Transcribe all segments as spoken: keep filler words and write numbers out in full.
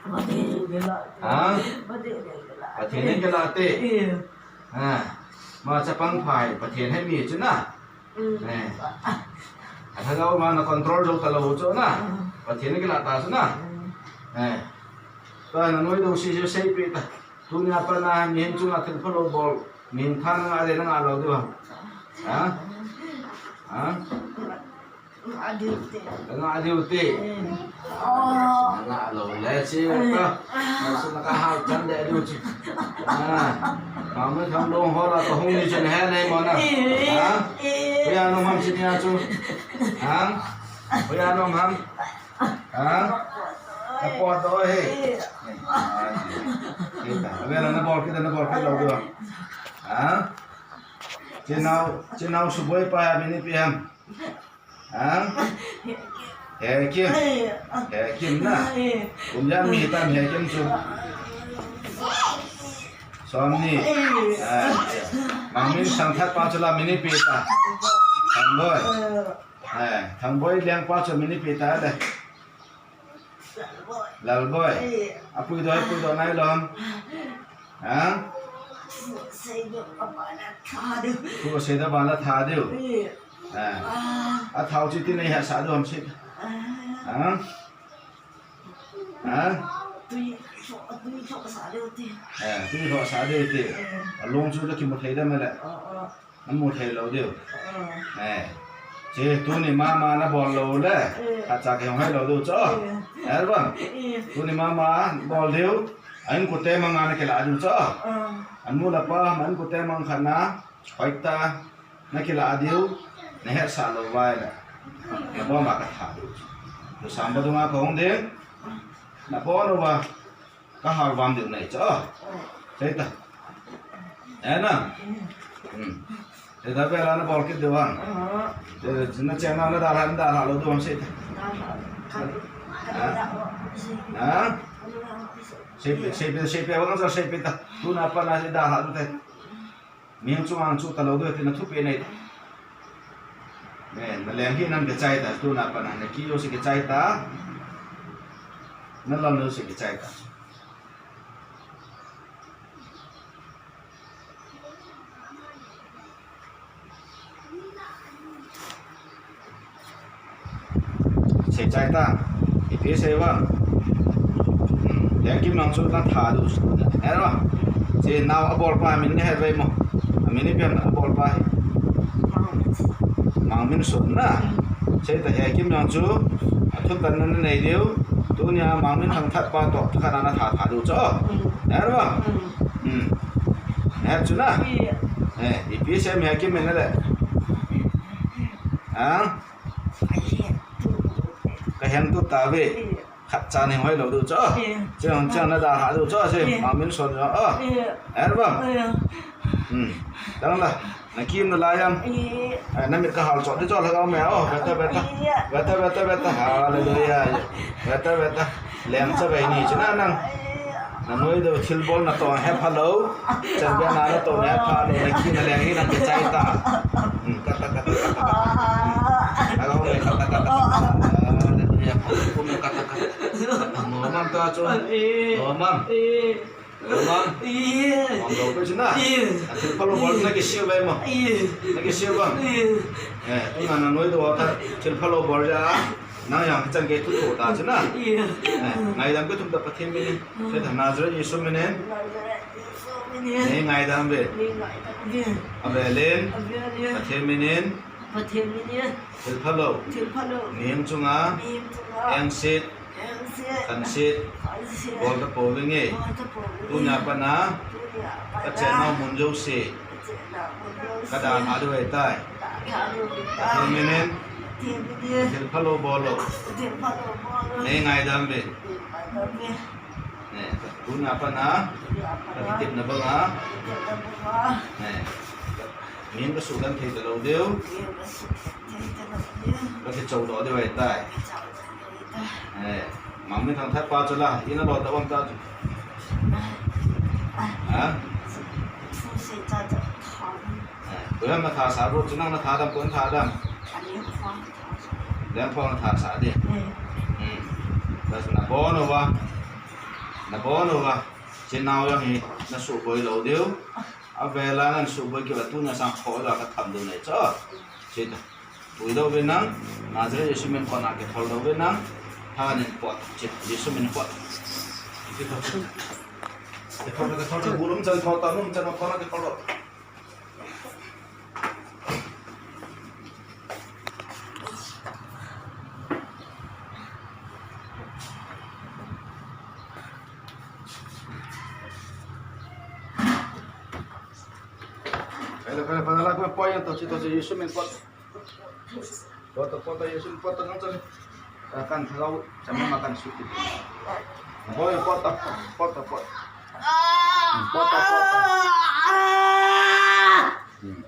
Ha? Pathen in kilah te. Ha. Ma chapang pha hi Pathen hemi chu na. Eh. Alhagao ma na control jou talou chu na. Pathen in kilah ta chu na. Eh. Tua na noi dou si si seipeh ta. Tunia pat a mihem chunga thilphalou bol, mihem tha nangah le nangah lou diu ham? Ha? Ha? Nangah diu te. Nangah lou le chi ta. Nasu na kahal chan le diu chi. Ha? Mama thang long ho la kahung ni chu nahe nei mo na. Ha? Hoiya nom ham chi nia chu. Ha? Hoiya nom ham? Ha? Napot doh e. Ai. Kita. Abel, nabol kit, nabol kit lou diu. Ha? Chenao, chenao suboi pa ya mini pi ham. Ha? Hekim. Hekim na. Kum jam mi tam Hekim chu. Somni. Ha. Mangmin sangthat pa chu la mini pi ta. Thangboi. Eh, Thangboi lengpa chu min ipi ta le? Lalboi. Lalboi. Eh. Apuidoh, apuidoh nai lom. Ha? Thu asei doh abana tha diu. Thu asei doh abana tha diu. Eh. Eh. Ah. Athao chu tin nei hetsah diu ham se. Ah. Ha? Ha? Tui lhoh, tui lhoh sah diu ti. Eh, tui lhoh sah diu ti. Eh. Along chu la kimu thei dem le. Oh, oh. Namu thei lou diu. Eh. Che tuni mama nabol lou le. Eh. Khatcha kihong hei lou diu chu. Eh. Eh, bang. Eh. Tuni mama bol diu. A inkote manga nakilah diu chu. Eh. Anu le apa, a inkote mang khat na. Hoitah. Nakilah diu. Nahetsah lou uva le. Nabon uva katha diu chu. Tusam ba dunga kahung ding. Nabon uva. Kahal vam diu nei chu. Sei ta. Eh na. Hmm. Sei ta bela nabol kit diu ham. Eh, nachenna nadalha, nadalha lou diu ham sei ta. Ha? Ha? Seipeh, seipeh, seipeh, vang sa seipeh ta. Tuna pat na sei dalha diu te. Mihem chunga chu talou diu ti nathupeh nei ta. Ne, naleng hi nan kichai ta, tuna pat na, naki jouse kichai ta. Nalon jouse kichai ta. Sei chai ta. Ipi sei uva. Hmm, Hekim nang chu natha diu. He uva. Chenao abolpa min nahet uve mo. Amin ipi ham abolpa hi. Mangminson na. Sei ta Hekim nang chu. Athutanna nanei diu. Tunia Mangminthang that pa toh thakhat na natha tha diu chu. He uva. Hmm. Nahet chu na. Eh, ipi sei mi Hekim min na le. Ha? Kahen tu tave. Khatcha nei hoi lou diu chu. Chun, chun nadalha diu chu, sei, Mangminson jo. Oh. Er bang. Hmm. Tang la. Nakim nalai am. Ai, namit kahal chot diu chu, lhagao me. Oh, beta, beta. Beta, beta, beta. Hallelujah. Beta, beta. Lem cha bai ni chu na nang. Nanoi diu thilbol natoh hepha lou. Chanbeh na natoh hepha lou. Naki naleng hi nang kichai ta. Hmm, kata, kata, kata, kata. Hmm. Lhagao me kata, kata, kata. Hallelujah. Kum kata, kata. Nomam ta chu. Nomam. Nomam. Nomam lou pe chu na. Thilphalou bol nakisei uve mo. Nakisei uve. Eh, tuna nanoi diu ta thilphalou bol ja. Nang jong hichan gei thu tho ta chu na. Eh, ngaidam kithum ta Pathen minin. Sei ta Nazareth Jesu minin. Nei ngaidam uve. Avel in. Pathen minin. Thilphalou. Mihem chunga. Engset. Khanset. Bol ta pouvinge. Tunia pat na. Kachenna mun jouse. Kadalha diu ahitai. Pathen minin. Thilphalou bol o. Nei ngaidam uve. Ne, tunia pat na. Kakitepna banga. Ne. Min kasuhdan thei talou diu. Kakichoudoh diu ahitai. Eh, Mangminthang that pa chu la, ina lo ta bang ta chu. Ha? Eh, koiham natha sah bou chu, nang natha dam, koiham natha dam. Lengphong natha sah di. Hmm. Ta chu nabon uva. Nabon uva, chenau jong hi nasuhboi lou diu. Avela nasuhboi kit uva tuni a sang kho uva katham diu nahi chu. Chita. Puidoh uvin lang, Nazareth Jesu min kona kitholdoh uvin lang. Thanin pot, chita, Jesu min pot. Kitholdoh, kitholdoh, bu lum chan tho ta, lum chan tho na kitholdoh. Pera, pera, pera, la, poi, poi, tochi, tochi, Jesu min pot. Pot, pot, Jesu min pot, nang chale. Kan thagau, chama ma kan suti. Poi, pot, pot, pot. Pot, pot. Hmm.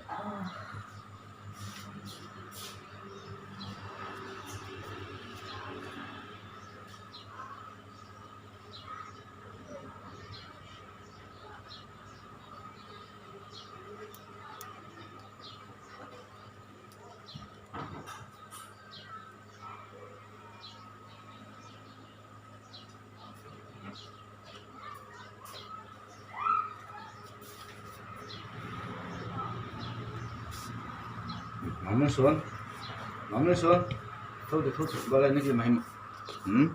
Mama son, mama son, thou de thou thou, balai na ki mahim. Hmm?